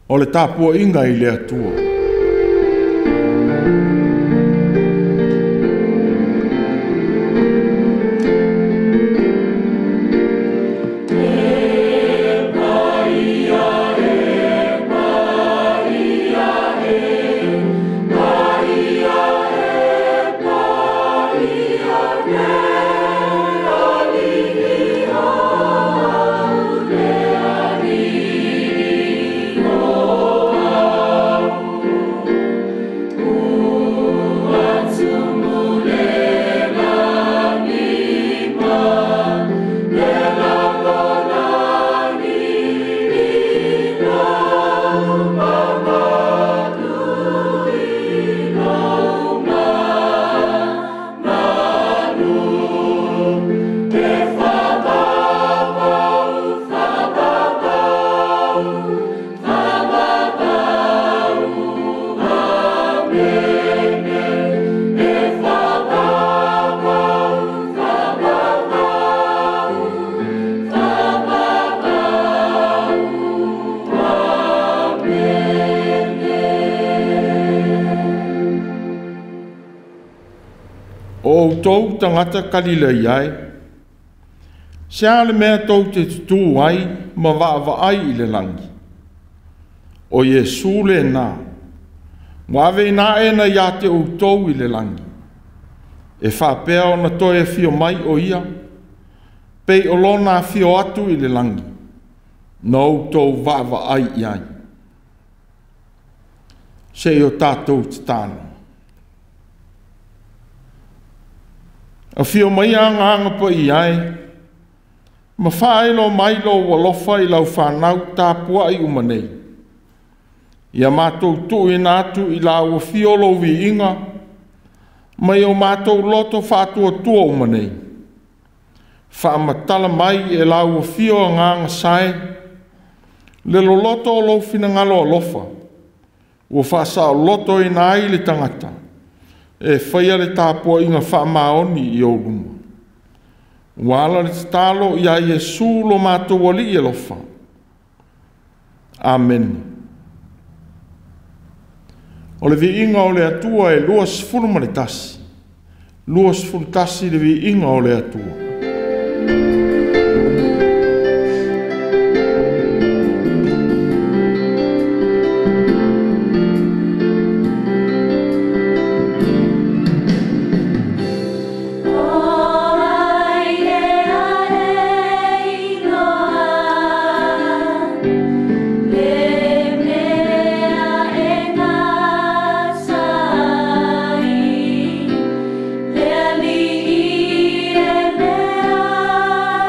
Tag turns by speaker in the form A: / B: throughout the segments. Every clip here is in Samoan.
A: O le tapuaiga i le Atua. O outou tagata Kalileia e, se a le mea tou te tutū ai ma vaavaai i le lagi? O Iesu lena, ua aveina aʻe ia te outou i le lagi, e faapea ona toe afio mai o ia, pei o lona afio atu i le lagi, na outou vaavaai i ai. Se i o tatou tatalo. Afio mai Agaga Paia e, ma faailoa mai lou alofa i lau fanau tapuai uma nei. Ia matou tuuina atu i lau afio lou viiga, mai o matou loto faatuatua uma nei. Faamatala mai e lau afio Agaga Sae, le loloto o lou finagalo alofa, ua faasaolotoina ai le tagata e faia le tapuaiga faamaoni i ou luma. Ua ala le tatalo ia Iesu lo matou Alii alofa. Amene. O le viiga o le Atua e 21, 21 le viiga o le Atua.
B: Le alii e lea.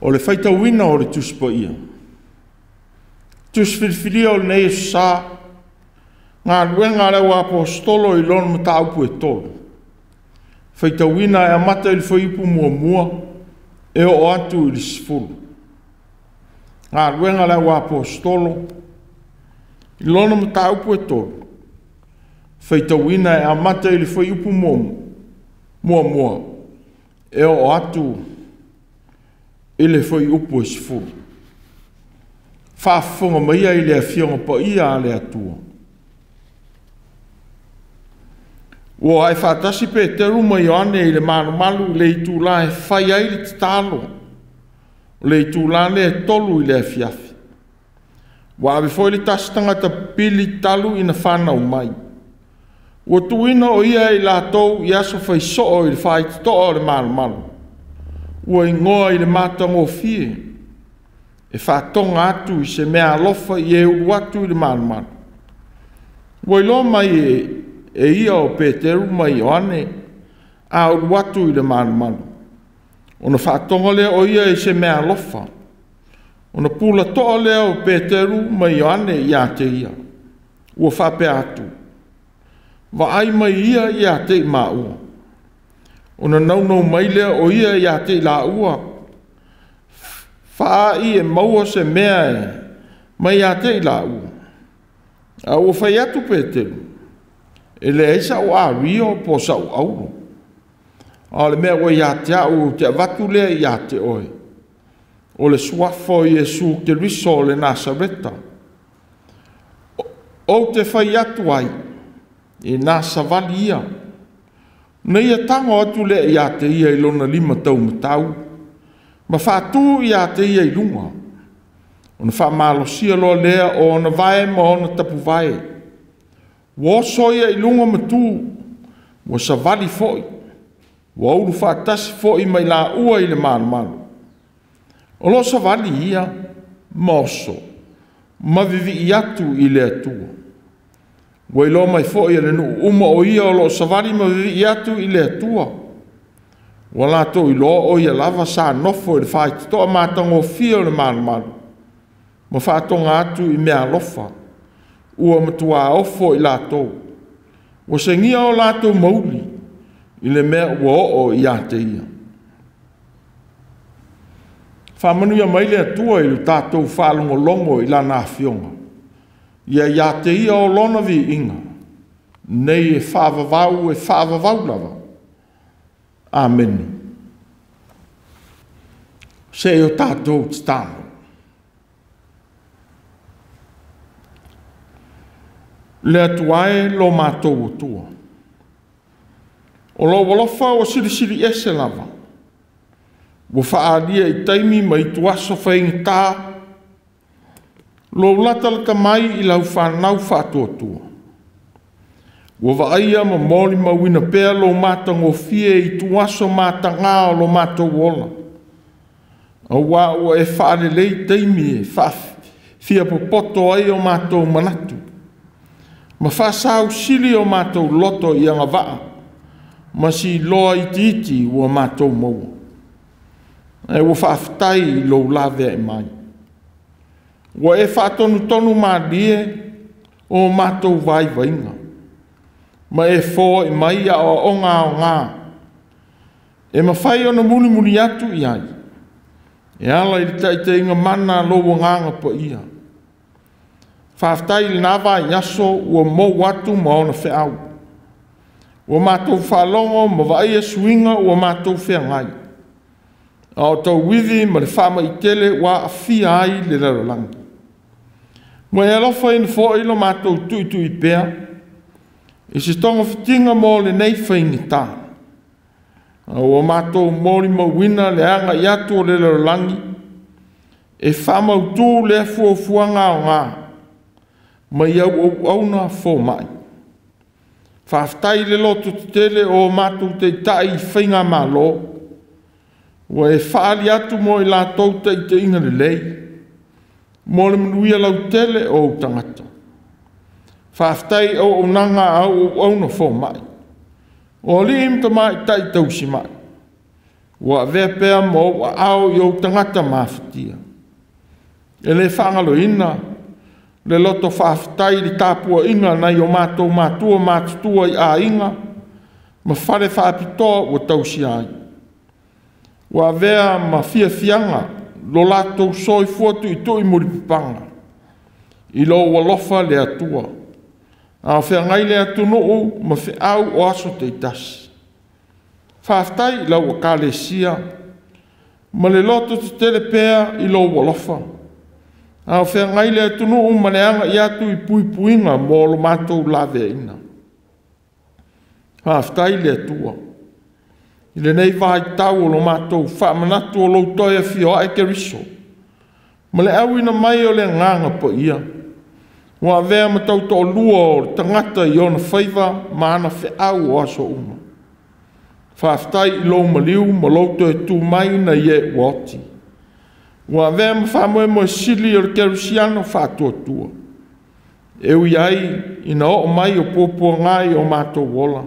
A: O le faitauina o le Tusi Paia. Tusi filifilia o lenei Aso Sa, Galuega a le Au Aposetolo i lona mataupu e 3. Faitauina e amata i le fuaiupu 1 e oo atu i le 10. Galuega a le Au Aposetolo i lona mataupu e 3, faitauina e amata i le fuaiupu 1 e oo atu i le fuaiupu e 10. Faafofoga maia i le Afioga Paia a le Atua. Ua ae faatasi Peteru ma Ioane i le malumalu i le itula e fai ai le tatalo, o le itula lea e 3 i le afiafi. Ua ave foi le tasi tagata pipili talu ina fanau mai. Ua tuuina o ia e i latou i aso fai soo i le faitotoa o le malumalu, ua igoa i le matagofie, e faatoga atu i se meaalofa i e ulu atu i le malumalu. Ua iloa mai e ia o Peteru ma Ioane a ulu atu i le malumalu, ona faatoga lea o ia i se meaalofa, ona pulatoa lea o Peteru ma Ioane ia te ia, ua faapea atu, vaai mai ia ia te i maua. Ona naunau mai lea o ia ia te i laua, faaai e maua se mea mai ia te i laua. A ua fai atu Peteru, e leai sau ario po sau auro, a o le mea ua ia te au ou te avatu lea ia te oe, o le suafa o Iesu Keriso o le Nasareta. Ou te fai atu ai, ina savali ia, na ia tago atu lea ia te ia i lona lima taumatau, ma faatu ia te ia i luga, ona faamalosia loa lea o ona vae ma ona tapuvae. Ua oso ia i luga ma tu, ua savali foi, ua ulu faatasi foi mai laua i le malumalu. O lo savali ia ma oso, ma vivii atu i le Atua. Ua iloa mai foi e le nuu uma o ia o lo o savali ma vivii atu i le Atua. Ua latou iloa o ia lava sa nofo i le faitotoa matagofie o le malumalu, ma faatoga atu i meaalofa, ua matua ofo i latou. Ua segia o latou mauli i le mea ua oo ia te ia. Faamanuia mai le Atua i le tatou faalogologo i lana afioga, ia ia te ia o lona viiga, nei e faavavau e faavavau lava. Amene. Se o tatou tatalo. Le Atua e lo matou Atua, o lou alofa ua silisili ese lava, ua faaalia i taimi ma ituaso faigata, lou latalata mai i lau fanau faatuatua. Ua vaaia ma molimauina pea lou matagofie i ituaso matagā o lo matou ola, auā ua e faalelei taimi e faafiapopoto ai o matou manatu, ma faasausili o matou loto i agavaa, ma siloa itiiti ua matou maua. Ae ua faafetai i lou laveai mai. Ua e faatonutonu malie o matou vaivaiga, ma e foai mai aoaoga aoga, e mafai ona mulimuli atu i ai, e ala i le taitaiga mana a lou agaga paia. Faafetai i lena vaiaso ua mou atu ma ona feau. Ua matou faalogo ma vaaia suiga ua matou feagai, a o tauivi ma le faamaitele ua aafia ai le lalolagi. Ua e alofaina foi lo matou tuitui pea i se togafitiga mo lenei faigata. A ua matou molimauina le agai atu o le lalolagi e faamautu lea fuafuaga aoga mai auauauna fomai. Faafetai i le loto tetele o matou taitai i faigamalo, ua e faali atu mo i latou taitaiga lelei, mo le manuia lautele o ou tagata. Faafetai i auaunaga a auauauna fomai, o alii ma tamaitai tausimai, Ua avea pea ma ou aao i ou tagata mafatia. E le faagaloina le loto faafetai i le tapuaiga a nai o matou matua matutua i aiga ma fale faapitoa ua tausia ai. Ua avea ma fiafiaga lo latou soifua tuitui mulipapaga i lou alofa le Atua, a o feagai le atunuu ma feau o aso taitasi. Faafetai i lau Ekalesia ma le lototetele pea i lou alofa, a o feagai le atunuu ma le agai atu i puipuiga mo lo matou laveaiina. Faafetai i le Atua i lenei vaitau o lo matou faamanatu o lou toe afio ae Keriso ma le auina mai o le Agaga Paia, ua avea ma tautoalua o le tagata i ona faiva ma ana feau o aso uma. Faafetai i lou maliu ma lou toe tu mai nai e ua oti, ua avea ma faamoemoe sili o le kerisiano faatuatua, e ui ai ina oo mai o puapuaga i o matou ola,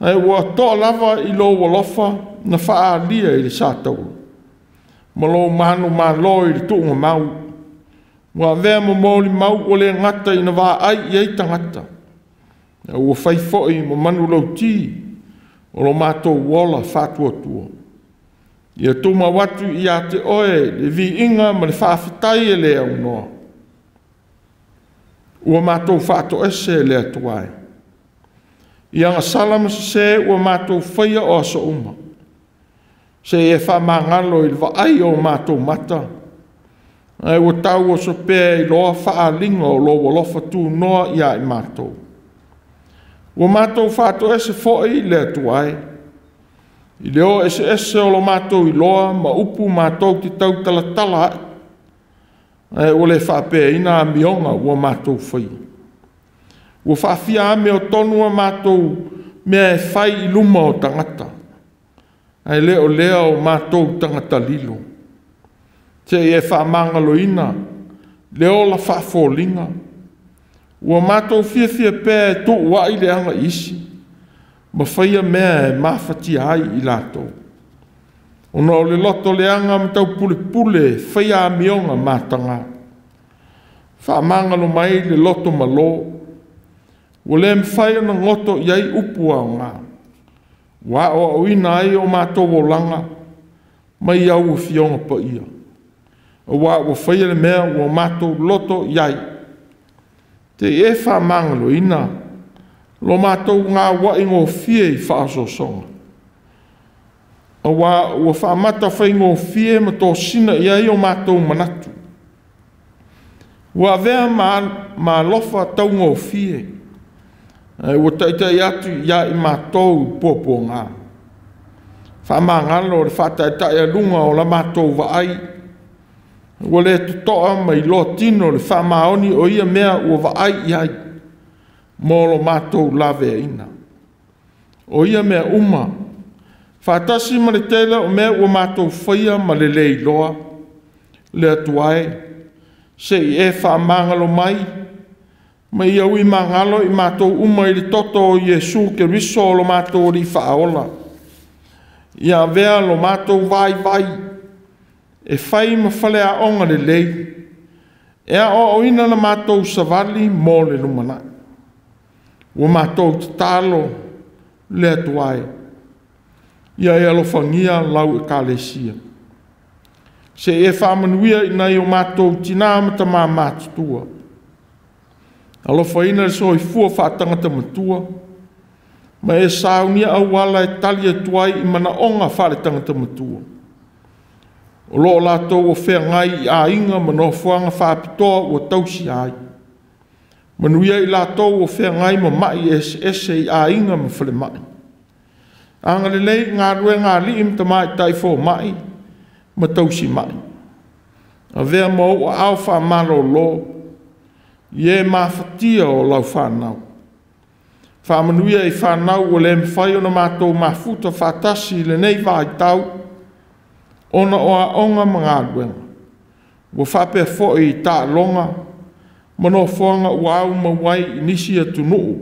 A: ae ua toa lava i lou alofa na faaalia i le sataua, ma lou manumalo i le tuugamau, ua avea ma molimau ua le gata ina vaai i ai tagata, ae ua fai foi ma manulauti o lo matou ola faatuatua. Ia tumau atu ia te oe le viiga ma le faafetai e le aunoa. Ua matou faatoese le Atua e, i agasala ma sese ua matou faia o aso uma, seia e faamagalo i le vaai o matou mata, ae ua tau oso pea i loa faaaliga o lou alofa tunoa ia i matou. Ua matou faatoese foi le Atua e, i le o eseese o lo matou iloa ma upu matou te tautalatala ai, ae ua le faapeaina amioga ua matou faia. Ua faafia amiotonu a matou mea e fai i luma o tagata, ae le o lea o matou tagata lilo. Seia e faamagaloina le ola faafoliga. Ua matou fiafia pea e tuuai leaga i isi, ma faia mea e mafatia ai i latou, ona o le loto leaga ma taupulepule e faia amioga mataga. Faamagalo mai le loto malo, ua le mafai ona goto i ai upu aoga, ua aoaoina ai o matou olaga mai au Afioga Paia, aua ua faia le mea ua matou loto i ai. Te i e faamagaloina lo matou gauai gofie i faaosoosoga, aua ua faamata faigofie ma tosina i ai o matou manatu. Ua avea ma alofa taugofie, ae ua taitai atu ia i matou i puapuaga. Faamagalo le faataetaealuga o la matou vaai, ua le totoa ma iloa tino le faamaoni o ia mea ua vaai i ai mo lo matou laveaiina. O ia mea uma, faatasi ma le tele o mea ua matou faia ma le le iloa, le Atua e, se i e faamagalo mai, ma ia ui magalo i matou uma i le toto o Iesu Keriso o lo matou Alii Faaola. Ia avea lo matou vaivai e fai ma faleaoga lelei, e aoaoina la matou savali mo le lumanai. Ua matou tatalo le Atua e, ia e alofagia lau Ekalesia. Se i e faamanuia i nai o matou tina ma tamā matutua. Alofaina le soifua faatagata matua, ma e saunia auala e tali atu ai i manaoga faaletagata matua. O lo o latou o feagai i aiga ma nofoaga faapitoa ua tausia ai. Manuia i latou o feagai ma mai eseese i aiga ma falemai. Agalelei i galuega a alii ma tamaitai fomai ma tausimai. Avea ma ou aao faamalolo i e mafatia o lau fanau. Faamanuia i fanau ua le mafai ona matou mafuta faatasi i lenei vaitau, ona o aoga ma galuega. Ua faapea foi i taaloga ma nofoaga ua aumau ai i nisi atunuu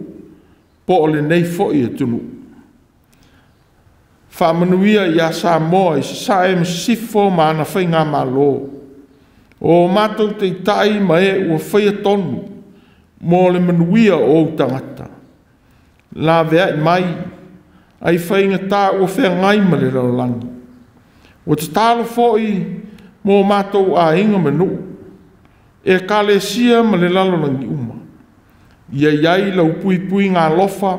A: po o lenei foi atunuu. Faamanuia ia Samoa i Sasae ma Sisifo ma ana faigamalo. O matou taitai ma e ua faia tonu mo le manuia o ou tagata. Laveai mai ai faigata ua feagai ma le lalolagi. Ua tatalo foi mo matou aiga ma nuu, ekalesia ma le lalolagi uma. Ia i ai lau puipuiga alofa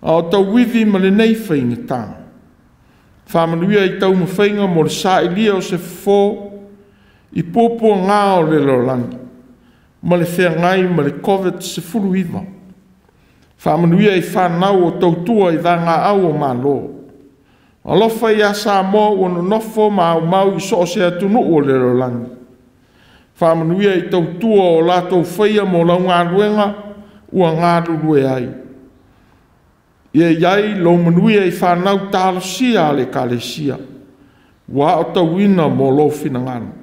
A: a o tauivi ma lenei faigata. Faamanuia i taumafaiga mo le sailia o se fofo i puapuaga o le lalolagi ma le feagai ma le Koviti-19. Faamanuia i fanau o tautua i vaegaau o Malo. Alofa ia Samoa ua nonofo ma aumau i so o se atunuu o le lalolagi. Faamanuia i tautua o latou faia mo lau galuega ua galulue ai. Ia i ai lou manuia i fanau talosia a le Ekalesia ua aotauina mo lou finagalo.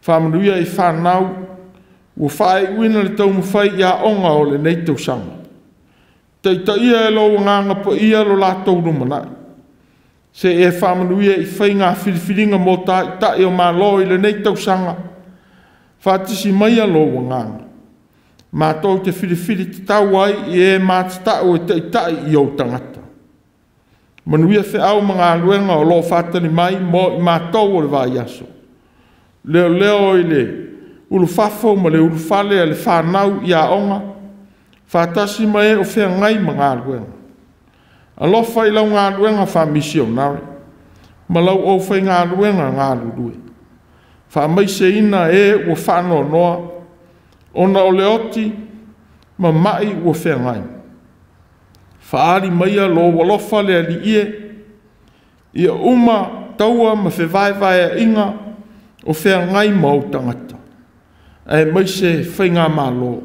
A: Faamanuia i fanau ua faaiuina le taumafai i aoga o lenei tausaga. Taitaia e lou Agaga Paia lo latou lumanai, se i e faamanuia i faiga filifiliga mo Taitai o Malo i lenei tausaga. Faatasi maia lou Agaga matou te filifili tatau ai i e matatau e taitai i ou tagata. Manuia feau ma galuega o lo o faatali mai mo i matou o le vaiaso. Leoleo i le ulufafo ma le ulufale a le fanau i aoga, faatasi ma e o feagai ma galuega. Alofa i lau galuega faamisionare ma lau aufaigaluega galulue. Faamaiseina e ua faanoanoa ona o le oti ma mai ua feagai. Faaali maia lou alofa le Alii e, ia uma taua ma fevaevaeaiga o feagai ma ou tagata, aemaise faigamalo.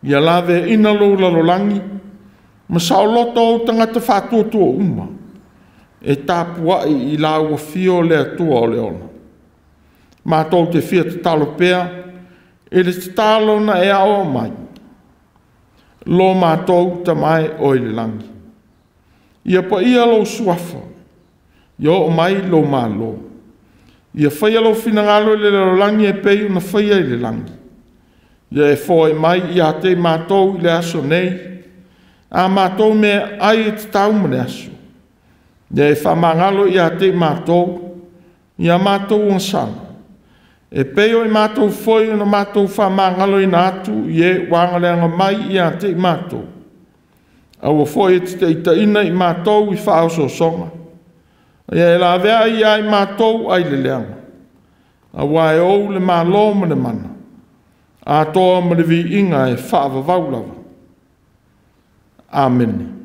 A: Ia laveaina lou lalolagi ma saoloto ou tagata faatuatua uma e tapuai i lau afio le Atua o le ola. Matou te fia tatalo pea i le tatalo na e aoao mai, lo matou Tama e o i le lagi, ia paia lou suafa, ia oo mai lou Malo, ia faia lou finagalo i le lalolagi e pei ona faia i le lagi. Ia e foai mai ia te i matou i le aso nei a matou meaai e tatau mo le aso. Ia e faamagalo ia te i matou ia matou agasala, e pei o i matou foi ona matou faamagaloina atu i e ua agaleaga mai ia te i matou. Aua foi e te taitaiina i matou i faaosoosoga, ia e laveai ia i matou ai le leaga, aua e ou le Malo ma le mana, atoa ma le viiga e faavavau lava. Amene.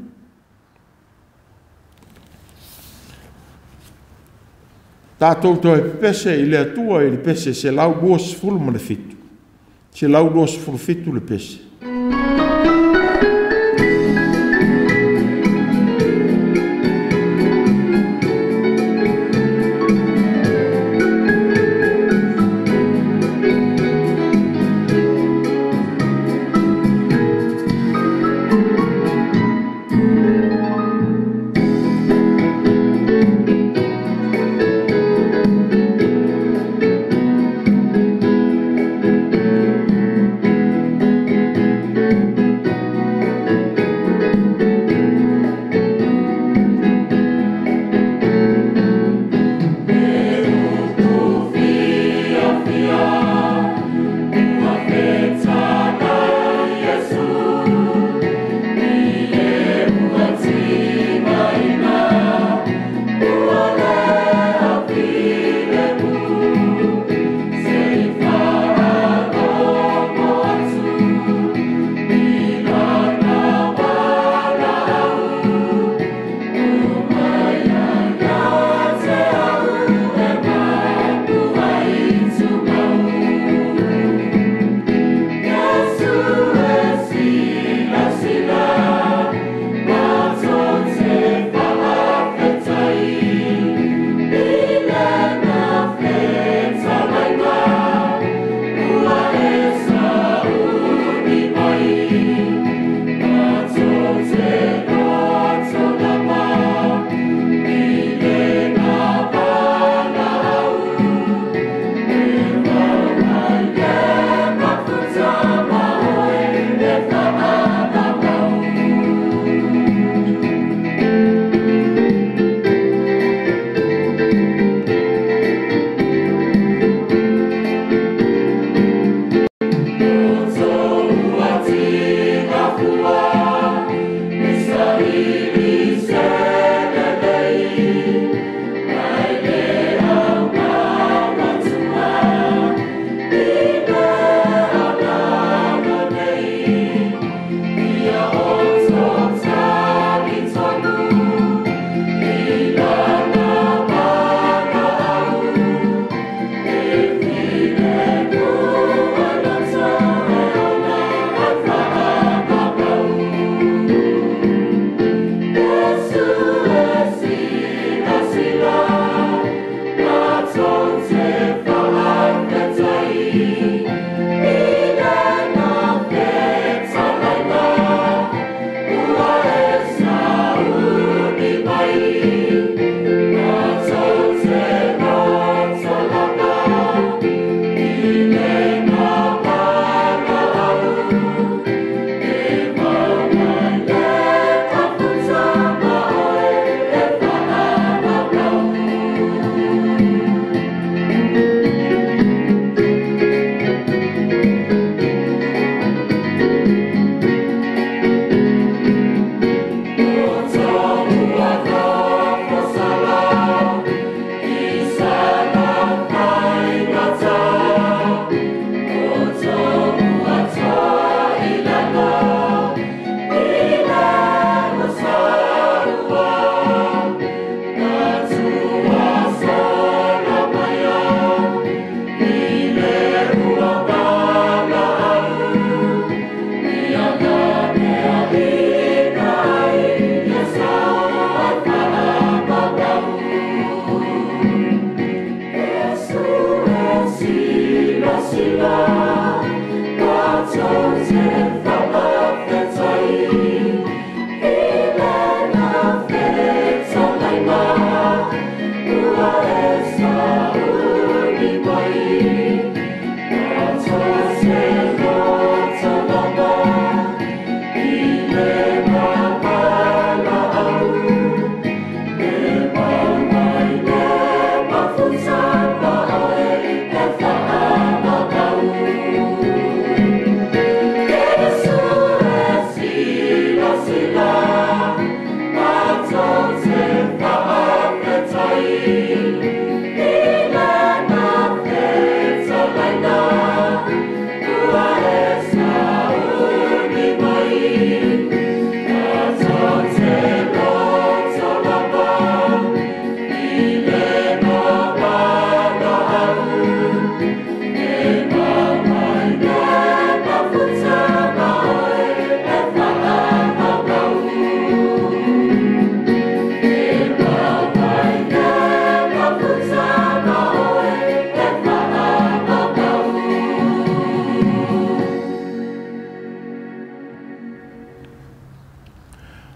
A: Tatou toe pepese i le Atua i le pese 127, 127 le pese.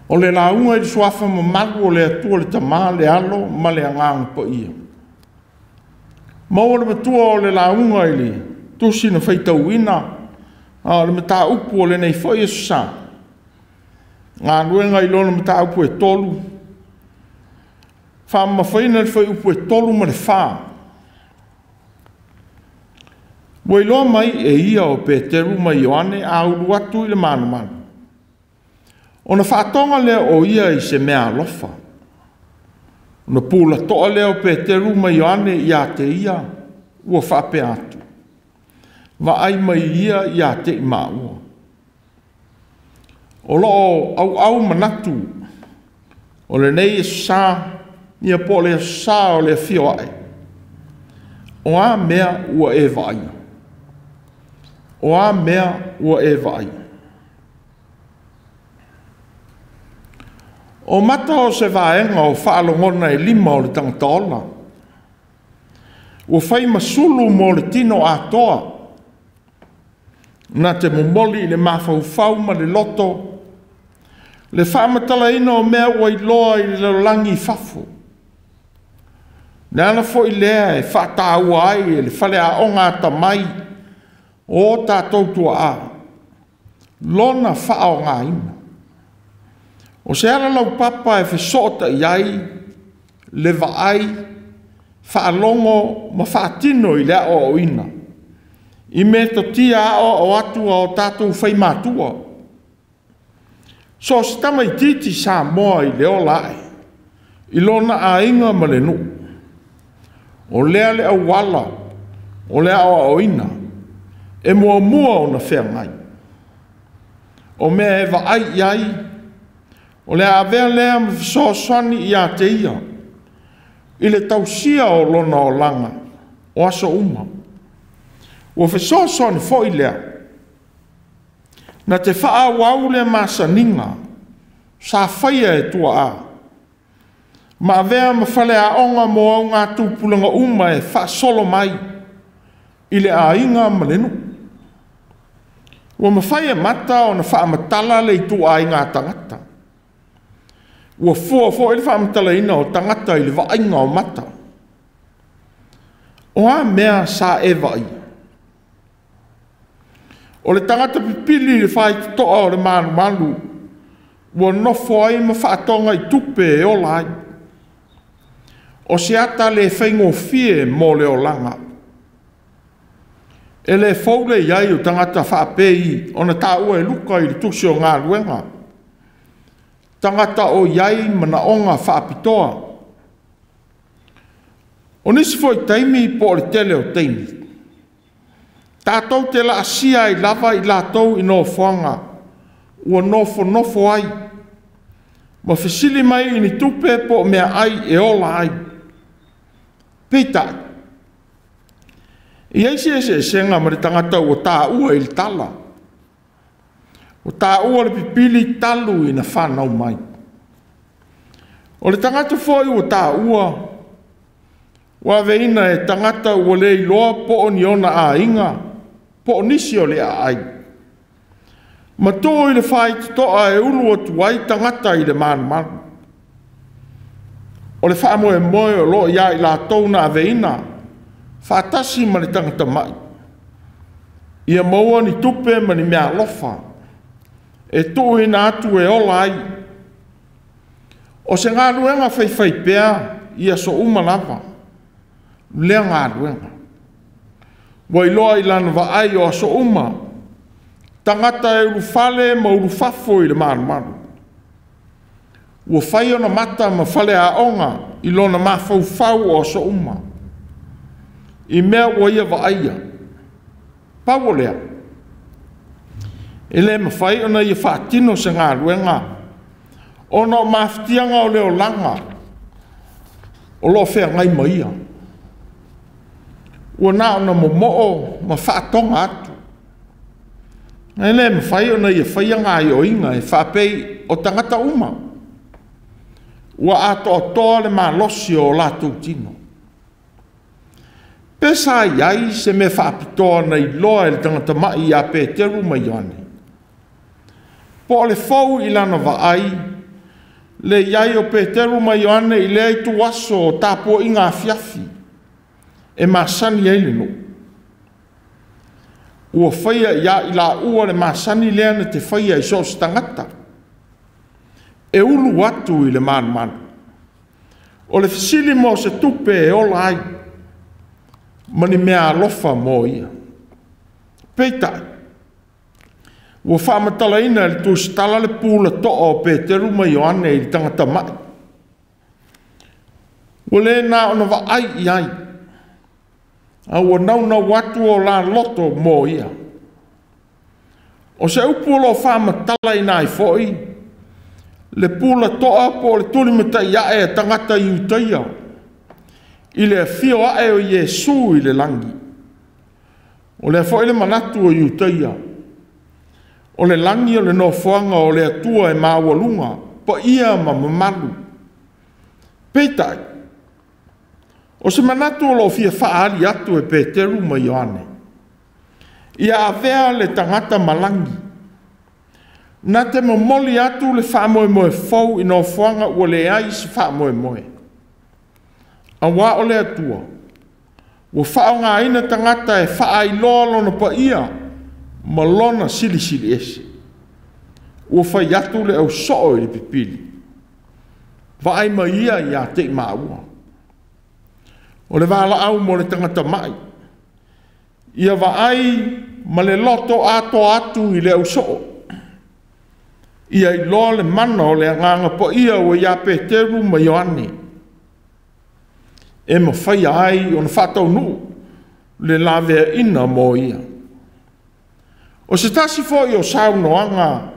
A: O le lauga i le suafa mamalu o le Atua le Tama, le Alo ma le Agaga Paia. Maua le matua o le lauga i le tusi na faitauina, a o le mataupu o lenei foi aso sa, galuega i lona mataupu e 3, faamamafaina le fuaiupu e 3 ma le 4. Ua iloa mai e ia o Peteru ma Ioane a ulu atu i le malumalu, ona faatoga lea o ia i se mea alofa. Ona pulatoa lea o Peteru ma Ioane ia te ia, ua faapea atu, vaai mai ia ia te i maua. O loo auau manatu o lenei aso sa, ia po o le aso sa o le afio ae. O a mea ua e vaaia? O a mea ua e vaaia? O mata o se vaega o faalogona e 5 o le tagata ola. Ua fai ma sulu mo le tino atoa, na te momoli i le mafaufau ma le loto, le faamatalaina o mea ua iloa i le lalolagi i fafo. Le ala foi lea e faataua ai e le faleaoga atamai o tatou tuaa, lona faaaogaina. O se ala laupapa e fesoota i ai le vaai, faalogo ma faatino i le aoaoina, i metotia aoao atu a o tatou faimatua. So o se tamaitiiti Samoa i le ola ae, i lona aiga ma le nuu, o lea le auala o le aoaoina e muamua ona feagai. O mea e vaai i ai, o le avea lea ma fesoasoani ia te ia, i le tausia o lona olaga o aso uma. Ua fesoasoani foi lea, na te faaauau le masaniga sa faia e tuaa, ma avea ma faleaoga mo augatupulaga uma e faasolo mai i le aiga ma le nuu. Ua mafai e mata ona faamatala le ituaiga tagata. Ua fua foi le faamatalaina o tagata i le vaaiga o mata. O a mea sa e vaaia? O le tagata pipili i le faitotoa o le malumalu, ua nofo ai ma faatoga i tupe e ola ai. O se ata le faigofie mo le olaga. E le fou le iai o tagata faapei ona taua e Luka i le tusi o galuega. Tagata o iai manaoga faapitoa. O nisi foi taimi po o le tele o taimi, tatou te laasia ai lava i latou i nofoaga ua nofonofo ai, ma fesili mai i ni tupe po o mea ai e ola ai. Peitai, e i ai se eseesega ma le tagata ua taua i le tala. Ua taua le pipili talu ina whanau mai. O le tagata foi ua taua, ua aveina e tagata ua le iloa po o ni ona aiga, po o nisi o le aai. Ma tuu i le faitotoa e ulu atu ai tagata i le malumalu. O le faamoemoe o loo ia i latou na aveina faatasi ma le tagata mai, ia maua ni tupe ma ni meaalofa e tuuina atu e ola ai. O se galuega faifaipea i aso uma lava lea galuega. Ua iloa i lana vaai o aso uma tagata e ulufale ma ulufafo i le malumalu. Ua fai ona mata ma faleaoga i lona mafaufau o aso uma i mea ua ia vaaia. Pau o lea, e le mafai ona ia faatino se galuega ona o mafatiaga o le olaga o lo o feagai ma ia. Ua na ona momoo ma faatoga atu. E le mafai ona ia faia gaoioiga e faapei o tagata uma. Ua atoatoa le malosi o latou tino. Pe sa i ai se mea faapitoa na iloa e le tagata mai ia Peteru ma Ioane, po o le fou i lana vaai le i ai o Peteru ma Ioane i lea ituaso o tapuaiga afiafi e masani ai le nuu. Ua faia ia i laua le masani lea na te faia i so o se tagata e ulu atu i le malumalu. O le fesili mo se tupe e ola ai ma ni meaalofa mo ia. Peitai, ua faamatalaina e le tusitala le pulatoa o Peteru ma Ioane i le tagata mai. Ua le na ona vaai i ai, a ua naunau atu o la loto mo ia. O se upu o lo o faamatalaina ai foi le pulatoa po o le tulimatai ae a tagata Iutaia i le afio ae o Iesu i le lagi. O lea foi le manatu o Iutaia, o le lagi o le nofoaga o le Atua e maualuga, paia ma mamalu. Peitai, o se manatu o lo o fia faaali atu e Peteru ma Ioane, ia avea le tagata malagi, na te momoli atu le faamoemoe fou i nofoaga ua leai se faamoemoe. Auā o le Atua, ua faaaogaina tagata e faailoa lona paia ma lona silisili ese. Ua fai atu le ausoo i le pipili, vaai mai ia ia te i maua. O le valaau mo le tagata mai, ia vaai ma le loto atoa atu i le ausoo, ia iloa le mana o le agaga paia ua ia Peteru ma Ioane, e mafaia ai ona faataunuu le laveaiina mo ia. O se tasi foi o saunoaga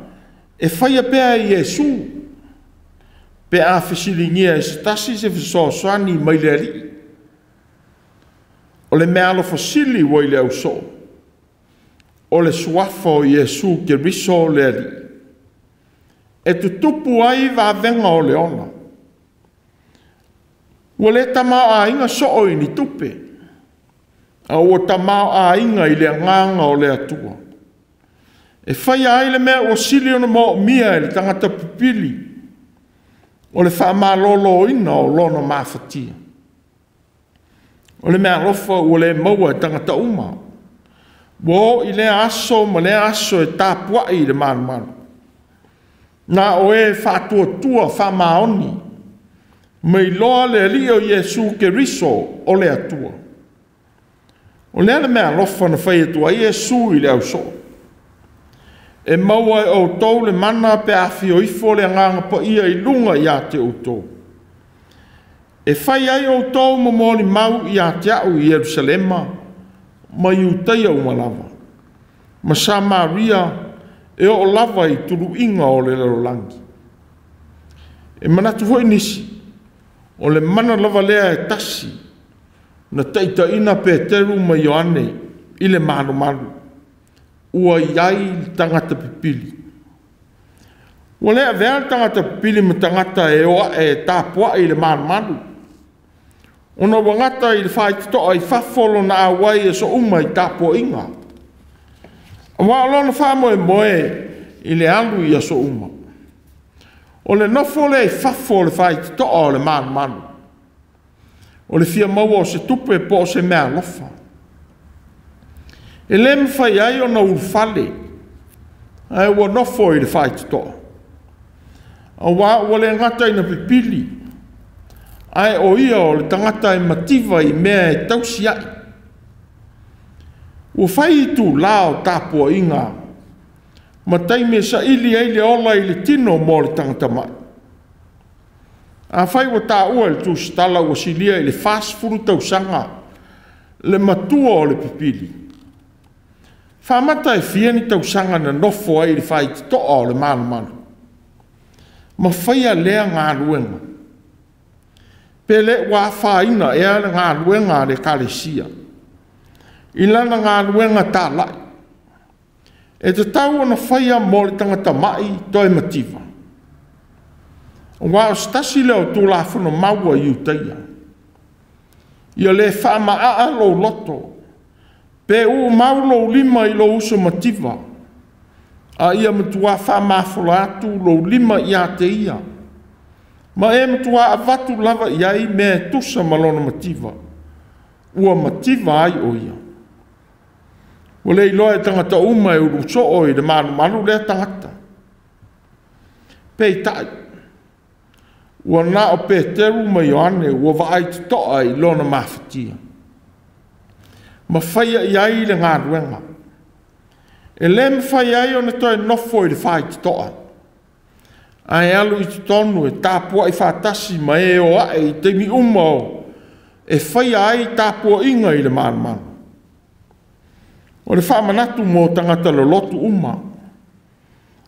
A: e faia pea e Iesu pe a fesiligia e se tasi se fesoasoani mai le Alii. O le meaalofa sili ua i le ausoo, o le suafa o Iesu Keriso le Alii, e tutupu ai vavega o le ola. Ua le tamaoaiga soo i ni tupe, a ua tamaoaiga i le agaga o le Atua. E faia ai le mea ua sili ona moomia e le tagata pipili, o le faamaloloina o lona mafatia. O le meaalofa ua le maua e tagata uma, ua oo i lea aso ma lea aso e tapuai i le malumalu. Na o e faatuatua faamaoni, ma iloa le Alii o Iesu Keriso o le Atua. O lea le meaalofa na fai atu ai Iesu i le ausoo. E maua e outou le mana pe afio ifo le agaga paia i luga ia te outou. E fai ai outou ma molimau ia te au i Ierusalema ma Iutaia uma lava, ma Samaria e oo lava i tuluiga o le lalolagi. E manatu foi nisi, o le mana lava lea e tasi na taitaiina Peteru ma Ioane i le malumalu, ua i ai le tagata pipili. Ua le avea le tagata pipili ma tagata e o ae e tapuai i le malumalu, ona ua gata i le faitotoa i fafo lona auai i aso uma i tapuaiga. Aua o lona faamoemoe i le alu i aso uma. O le nofo lea i fafo o le faitotoa o le malumalu, O le fia maua o se tupe po o se meaalofa. E lē mafai ai ona ulufale, ae ua nofo i le faitotoa, auā ua le gata ina pipili, ae o ia o le tagata e mativa i mea e tausi ai. Ua fai itulā o tapuaiga ma taimi e saili ai le ola i le tino mo le tagata ma'i. Afai ua taua i le tusitala ua silia i le 40 tausaga le matua o le pipili, faamata e fia ni tausaga na nofo ai i le faitotoa o le malumalu ma faia lea galuega? Pe le ua afaina ea le galuega a le Ekalesia i lana galuega talai e tatau ona faia mo le tagata ma'i toe mativa? Aua o se tasi lea o Tulafono mau a Iutaia, ia le faamaaa lou loto, pe uumau lou lima i lou uso mativa, a ia matua faamafola atu lou lima ia te ia, ma e matua avatu lava i ai mea e tusa ma lona mativa, ua mativa ai o ia. Ua le iloa e tagata uma e ulu soo i le malumalu lea tagata. Peitai, ua na o Peteru ma Ioane ua vaai totoa i lona mafatia, ma faia i ai le galuega. E le mafai ai ona toe nofo i le faitotoa, ae alu i totonu e tapuai faatasi ma e o ae i taimi uma o e faia ai tapuaiga i le malumalu. O le faamanatu mo tagata lolotu uma,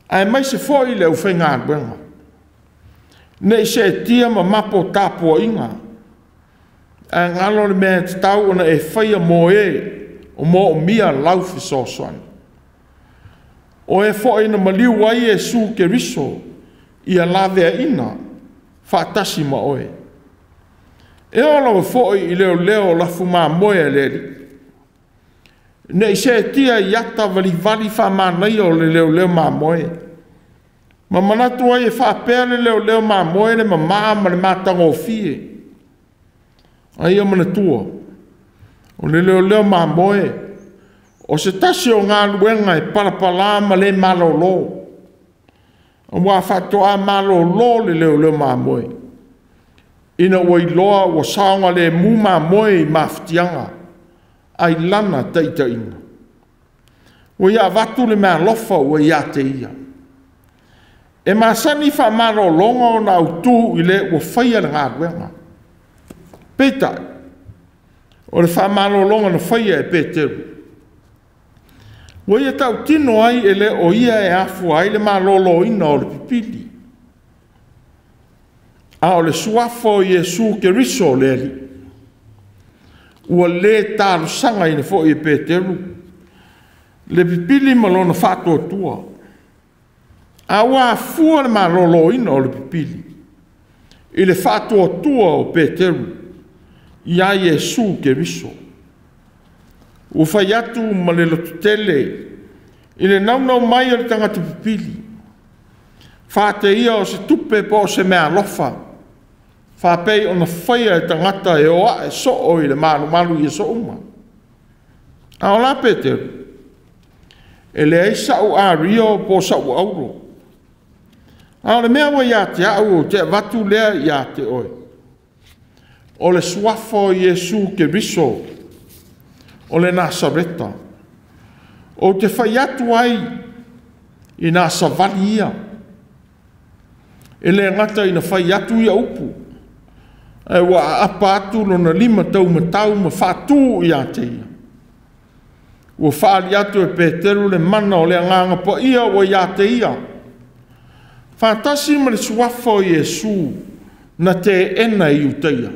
A: aemaise foi le aufaigaluega, ne i seetia ma mapo tapuaiga, ae galo le mea e tatau ona e faia mo e o moomia lau fesoasoani. O e foi na maliu ai Iesu Keriso ia laveaina faatasi ma oe. E oo lava foi i leoleo o lafu mamoe a le Alii. Ne i seetia i ata valivali faamanaia o le leoleo mamoe, ma manatu ai e faapea le leoleo mamoe le mamā ma le matagofie. A ia manatua, o le leoleo mamoe o se tasi o galuega e palapalā ma le malōlō, auā faatoa malōlō le leoleo mamoe ina ua iloa ua saogalemu mamoe i mafatiaga ai lana taitaiga. Ua ia avatu le meaalofa ua ia te ia. E masani faamalōlōga ona autū i le ua faia le galuega. Peitai, o le faamalōlōga na faia e Peteru, ua ia tautino ai e le o ia e afua ai le malōlōina o le pipili, a o le suafa o Iesu Keriso le Alii. Ua le talosagaina foi e Peteru le pipili ma lona faatuatua, a ua afua le malōlōina o le pipili i le faatuatua o Peteru iā Iesu Keriso. Ua fai atu ma le lototele i le naunau mai o le tagata pipili, faateia o se tupe po o se meaalofa, faapei ona faia e tagata e o ae soo i le malumalu i aso uma. A o la Peteru, e leai sa'u ario po o sa'u auro, a o le mea ua ia te au ou te avatu lea ia te oe, o le suafa o Iesu Keriso o le Nasareta, ou te fai atu ai i nā savali ia. E le gata ina fai atu ia upu, ae ua aapa atu lona lima taumatau ma faatū ia te ia. Ua faali atu e Peteru le mana o le agaga paia ua ia te ia, faatasi ma le suafa o Iesu na teena e Iutaia.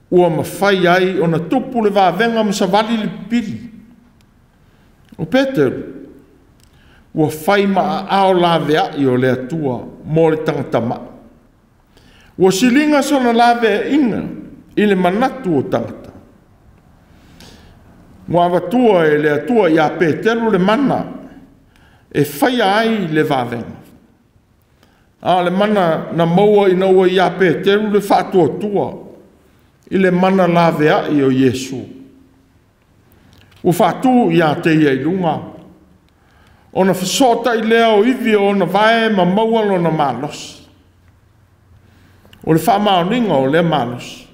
A: Ua mafai ai ona tupu le vavega ma savali le pipili. O Peteru ua fai ma aao laveai o le Atua mo le tagata ma'i. Ua siliga sona laveaiga i le manatu o tagata. Ua avatua e le Atua ia Peteru le mana e faia ai le vavega. A o le mana na maua ina ua ia Peteru le faatuatua i le mana laveai o Iesu. Ua faatū ia te ia i luga, ona fesootai lea o ivi o ona vae ma maua lona malosi. O le faamaoniga o lea malosi.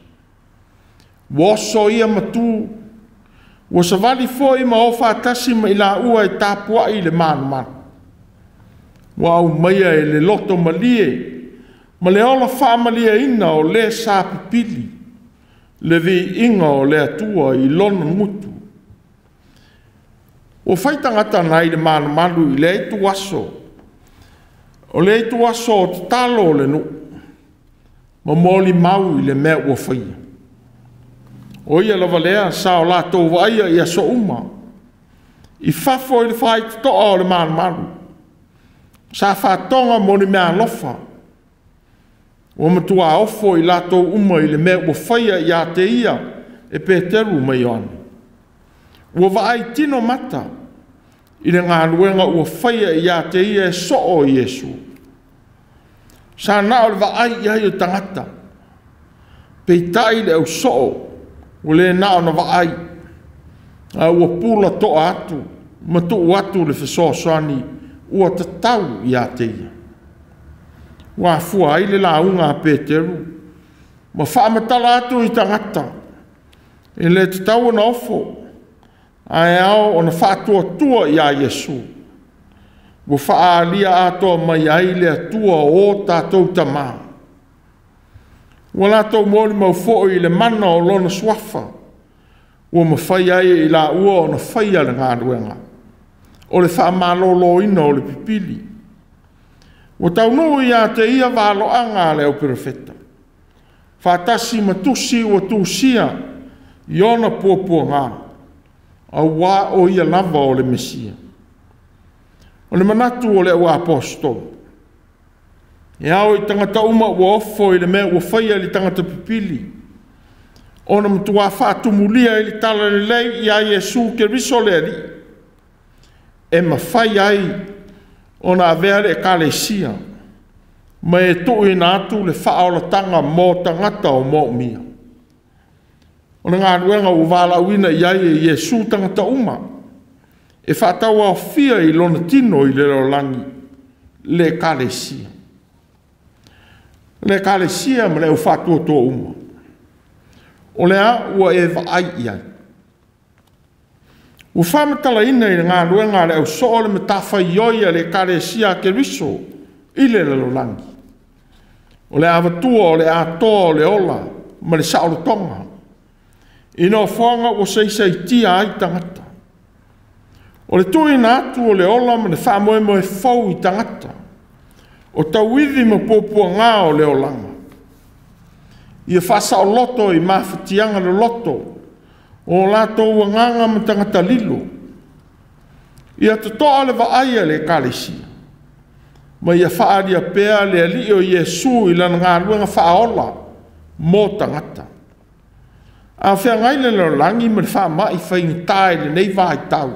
A: Ua oso ia ma tu, ua savali foi ma o faatasi ma i laua e tapuai i le malumalu. Ua aumaia e le loto malie ma le ola faamalieina o le sa pipili le viiga o le Atua i lona gutu. Ua fai tagata nai le malumalu i lea ituaso, o le ituaso o tatalo o le nuu, ma molimau i le mea ua faia. O ia lava lea sa o latou vaaia i aso uma, i fafo i le faitotoa o le malumalu, sa faatoga mo ni meaalofa. Ua matua ofo i latou uma i le mea ua faia ia te ia e Peteru ma Ioane. Ua vaai tino mata i le galuega ua faia ia te ia e soo o Iesu. Sa na o le vaai i ai o tagata, peitai le ausoo ua le na ona vaai, a ua pula toa atu ma tuu atu le fesoasoani ua tatau ia te ia. Ua afua ai le lauga a Peteru ma faamatala atu i tagata, e le tatau ona ofo, ae ao ona faatuatua ia Iesu, ua faaalia atoa mai ai le Atua o tatou tama. Ua latou molimau foi i le mana o lona suafa, ua mafai ai e i laua ona faia le galuega o le faamaloloina o le pipili. Ua taunuu ia te ia valoaga a le au perofeta, faatasi ma tusi ua tusia i ona puapuaga, auā o ia lava o le Mesia. O le manatu o le au aposetolo, e ao i tagata uma ua ofo i le mea ua faia i le tagata pipili, ona matua faatumulia i le talalelei ia Iesu Keriso le Alii, e mafai ai ona avea le Ekalesia ma e tuuina atu le faaolataga mo tagata o moomia. O le galuega ua valaauina i ai e Iesu tagata uma, e faatauaofia i lona tino i le lalolagi, le Ekalesia. Le Ekalesia ma le au faatuatua uma, o le a ua e vaai i ai. Ua faamatalaina i le galuega a le ausoo le matafaioi a le Ekalesia a Keriso i le lalolagi. O le avatua o le atoa o le ola ma le saolotoga, i nofoaga ua saisaitia ai tagata. O le tuuina atu o le ola ma le faamoemoe fou i tagata, o tauivi ma puapuaga o le olaga. Ia faasaoloto i mafatiaga loloto o latou agaga ma tagata lilo. Ia totoa le vaai a le Ekalesia, ma ia faaalia pea le Alii o Iesu i lana galuega faaola mo tagata. A feagai le lalolagi ma le faamai faigata i lenei vaitau,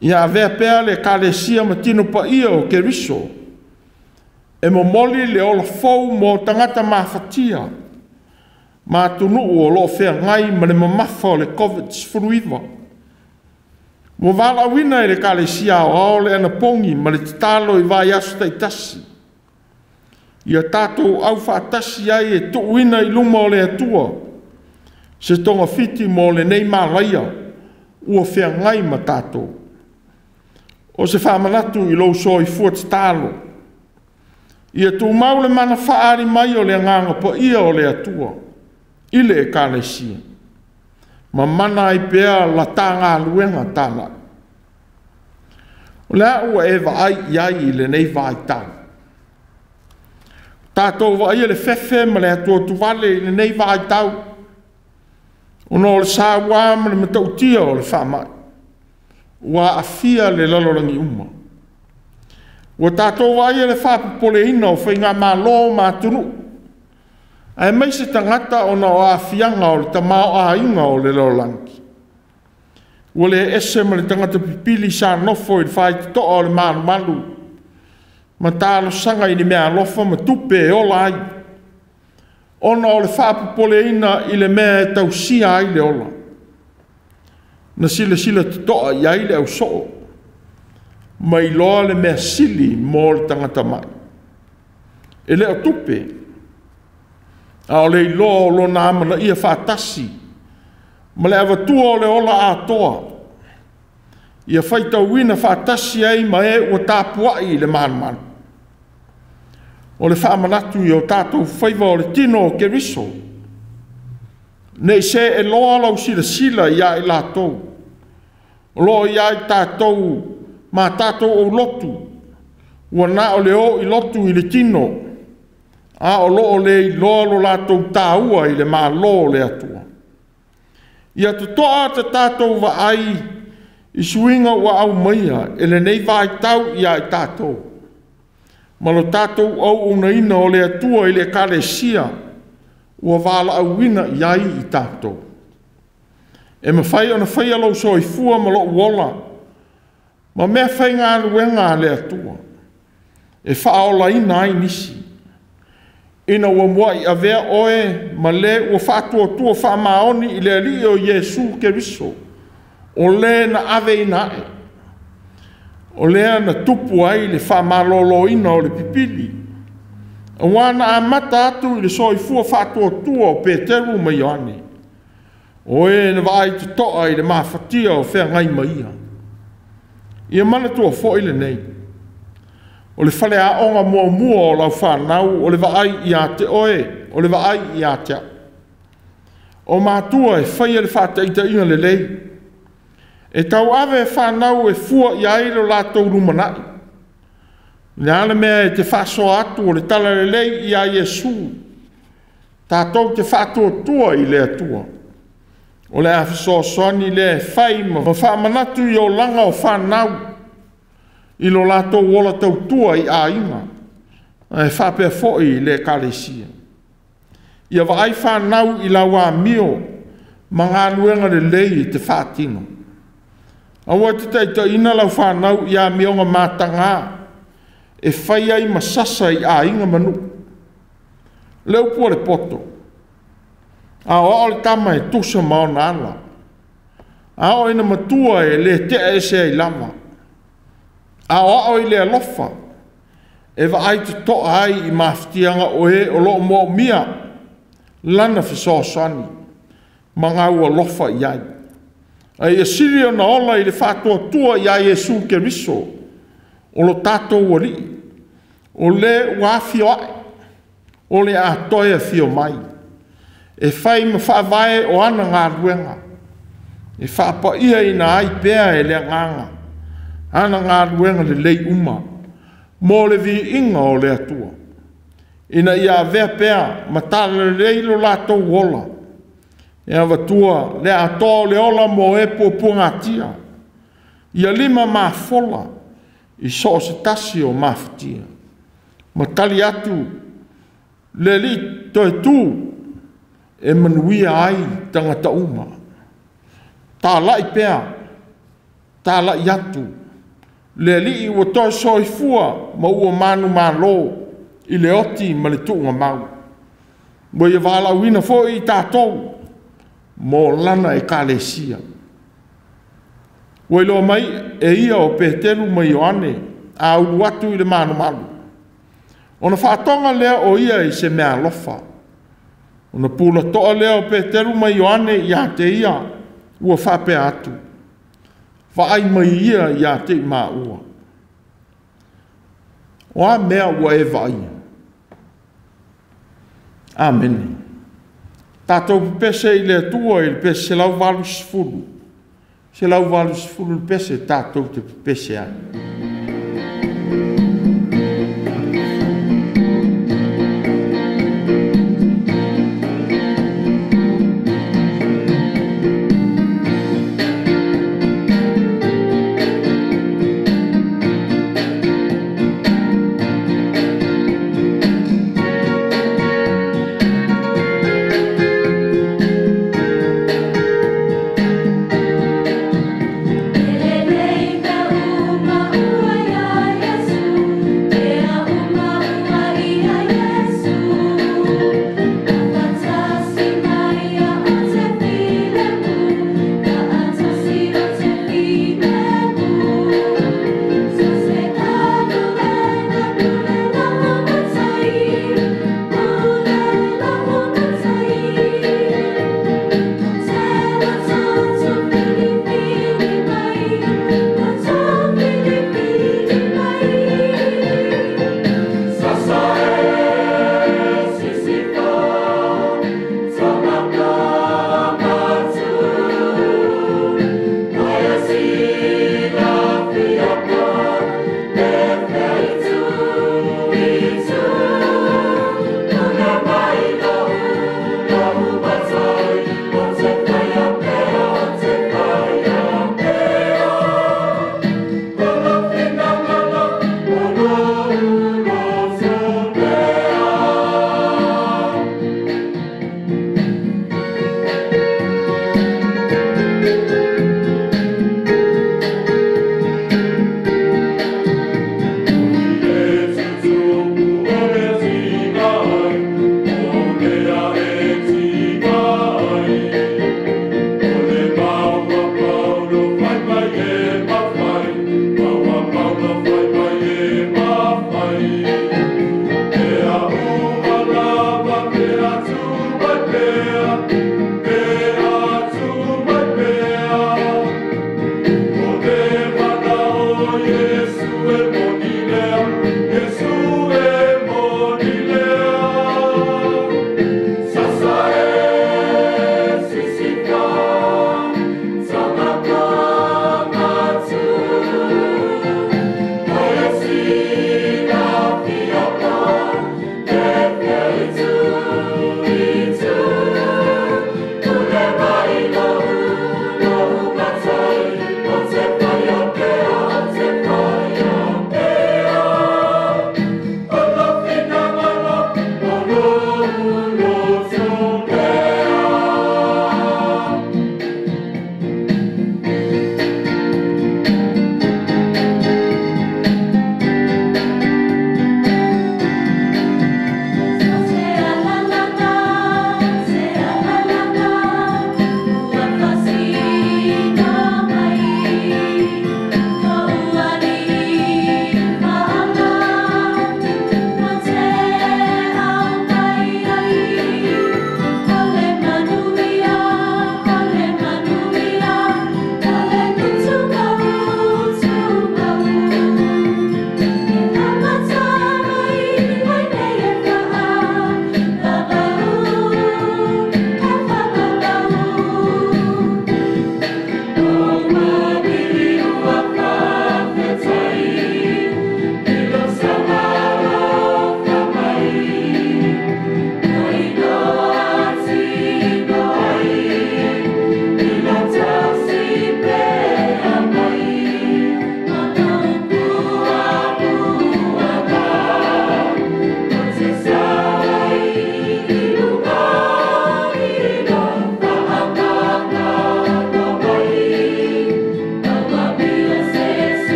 A: ia avea pea le Ekalesia ma tino paia o Keriso, e momoli le ola fou mo tagata mafatia ma atunuu o lo o feagai ma le mamafa o le COVID-19. Ua valaauina e le Ekalesia Aoao le anapogi ma le tatalo i vaiaso taitasi, ia tatou aufaatasi ai e tuuina i luma o le Atua se togafiti mo lenei malaia ua feagai ma tatou. O se faamanatu i lou soifua tatalo, ia tumau le mana faaali mai o le agaga paia o le Atua i le Ekalesia, ma mana ai pea la ta galuega talai. O le a ua e vaai i ai i lenei vaitau. Tatou vaaia le fefe ma le atuatuvale i lenei vaitau, ona o le saua ma le matautia o le faamai, ua aafia le lalolagi uma. Ua tatou vaaia le faapopoleina o faigamalo ma atunuu, aemaise tagata ona o aafiaga o le tamaoaiga o le lalolagi. Ua le ese ma le tagata pipili sa nofo i le faitotoa o le malumalu, ma talosaga i ni meaalofa ma tupe e ola ai, ona o le faapopoleina i le mea e tausia ai le ola. Na silasila totoa i ai le ausoo, ma iloa le mea sili mo le tagata mai. E le o tupe, a o le iloa o lona amanaia faatasi ma le avatua o le ola atoa, ia faitauina faatasi ai ma e ua tapuai i le malumalu. O le faamanatu i o tatou faiva o le tino o Keriso, ne i see loa lau silasila ia i latou o lo o i ai tatou ma tatou aulotu, ua na o le o i lotu i le tino, a o lo o le iloa lo latou taua i le Malo o le Atua. Ia totoa ta tatou vaai i suiga ua aumaia e lenei vaitau ia i tatou, ma lo tatou auaunaina o le Atua i le Ekalesia ua valaauina i ai i tatou. E mafai ona faia lou soifua ma lou ola ma mea faigaluega a le Atua e faaolaina ai nisi, ina ua muai avea oe ma le ua faatuatua faamaoni i le Alii o Iesu Keriso, o le na aveina ae, o lea na tupu ai le faamaloloina o le pipili, auā na amata atu i le soifua faatuatua o Peteru ma Ioane, o e na vaai totoa i le mafatia o feagai ma ia. Ia manatua foi lenei, o le faleaoga muamua o lau fanau, o le vaai ia te oe, o le vaai ia te au. O matua e faia le faataitaiga lelei, e tauave fanau e fua i ai lo latou lumanai. O le a le mea e te faasoa atu o le talalelei ia Iesu, tatou te faatuatua i le Atua. O le a fesoasoani lea e fai ma faamanatu i olaga o fanau, i lo latou ola tautua i aiga, ae faapea foi i le Ekalesia. Ia vaai fanau i lau amio ma galuega lelei e te faatino. Aua e te taitaiina lau fanau i amioga mataga e fai ai ma sasa i aiga ma nuu. Le upu a le poto, aoao le tama e tusa ma ona ala, a oo ina matua e le tea ese ai lava. Aoao i le alofa e vaai totoa ai i mafatiaga o e o lo o moomia lana fesoasoani ma gau alofa i ai. A ia sili ona ola i le faatuatua ia Iesu Keriso, o lo tatou Alii, o le ua afio ae, o le a toe afio mai, e fai ma faavae o ana galuega, e faapaiaina ai pea e le Agaga ana galuega lelei uma, mo le viiga o le Atua, ina ia avea pea ma talalelei lo latou ola, e avatua le atoa o le ola mo e puapuagatia, ia lima mafola i so o se tasi o mafatia. Ma tali atu le Alii toe tu e manuia ai tagata uma. Talai pea, talai atu, le Alii ua toe soifua ma ua manumalo i le oti ma le tuugamau. Ua ia valaauina foi i tatou mo lana Ekalesia. Ua iloa mai e ia o Peteru ma Ioane a ulu atu i le malumalu, ona faatoga lea o ia i se mea alofa. Ona pulatoa lea o Peteru ma Ioane ia te ia, ua faapea atu, vaai mai ia ia te i maua. O a mea ua e vaaia? Amene. Tatou pepese i le Atua i le pese 180. 180 le pese tatou te pepese ai.
B: Elelei mea uma ua ia Iesu.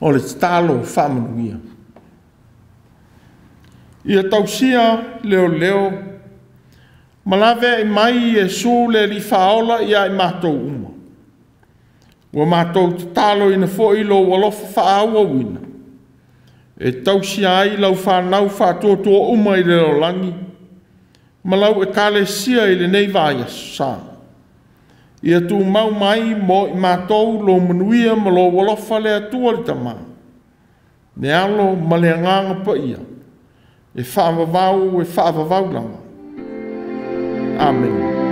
A: O le tatalo faamanuia. Ia tausia leoleo ma laveai mai Iesu le Alii Faaola ia i matou uma. Ua matou tataloina foi lou alofa faaauauina e tausia ai lau fanau faatuatua uma i le lalolagi ma lau Ekalesia i lenei vaiaso sa. Ia tumau mai mo i matou lou manuia ma lou alofa le Atua le Tama, le Alo ma le Agaga Paia, e faavavau e faavavau lava. Amene.